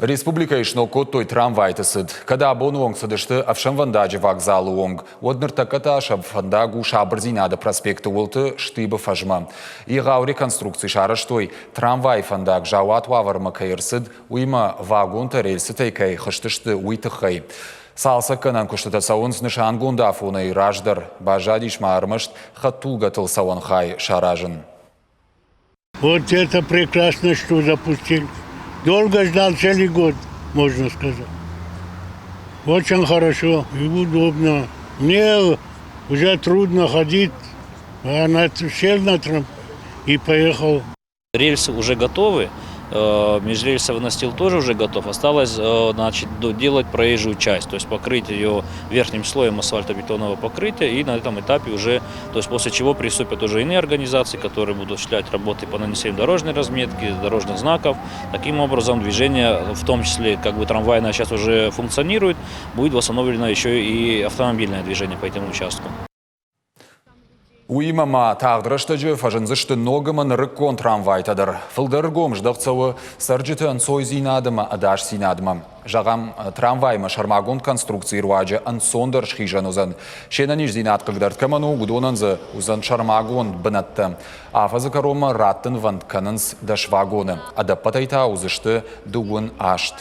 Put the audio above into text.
Республикӕйы сног кодтой трамвайты цыд. Кӕд абоны онг цыдысты ӕфсӕнвӕндаджы вокзалы онг, уӕд ныртӕккӕ та сӕ фӕндаг у Сабырдзинады проспекты уылты Штыбы фӕзмӕ. Егъау реконструкци сарӕзтой, трамвайы фӕндаг заууат уавӕрмӕ кӕй ӕрцыд, уыимӕ вагонтӕ рельсытӕй кӕй хызтысты, уый тыххӕй. Цалцӕггӕнӕн куыстытӕ цӕуынц нысангонд афонӕй раздӕр. Баззадис ма ӕрмӕст хӕдтулгӕтыл цӕуӕн хай саразын. Вот это прекрасно, что запустили. Долго ждал, целый год, можно сказать. Очень хорошо и удобно. Мне уже трудно ходить, а на, сел на трамвай и поехал. Рельсы уже готовы, межрельсовый настил тоже уже готов. Осталось значит, доделать проезжую часть, то есть покрыть ее верхним слоем асфальтобетонного покрытия. И на этом этапе уже, то есть после чего приступят уже иные организации, которые будут осуществлять работы по нанесению дорожной разметки, дорожных знаков. Таким образом, движение, в том числе как бы трамвайное сейчас уже функционирует, будет восстановлено еще и автомобильное движение по этому участку. Уыимӕ ма тагъд рӕстӕджы фӕзындзысты ног ӕмӕ нырыккон трамвайтӕ дӕр. Фылдӕр ӕргом здӕхт цӕуы цӕрджыты ӕнцойдзинад ӕмӕ ӕдасдзинадмӕ. Зӕгъӕм, трамваймӕ сӕрмагонд конструкцийы руаджы ӕнцондӕр схизӕн уыдзӕн. Се нӕниздзинад хъыгдард кӕмӕн у, уыдонӕн дзы уыдзӕн сӕрмагонд бынӕттӕ. Афӕдзы кӕронмӕ раттынвӕнд кӕнынц 10 вагоны, ӕдӕппӕтӕй та уыдзысты 18.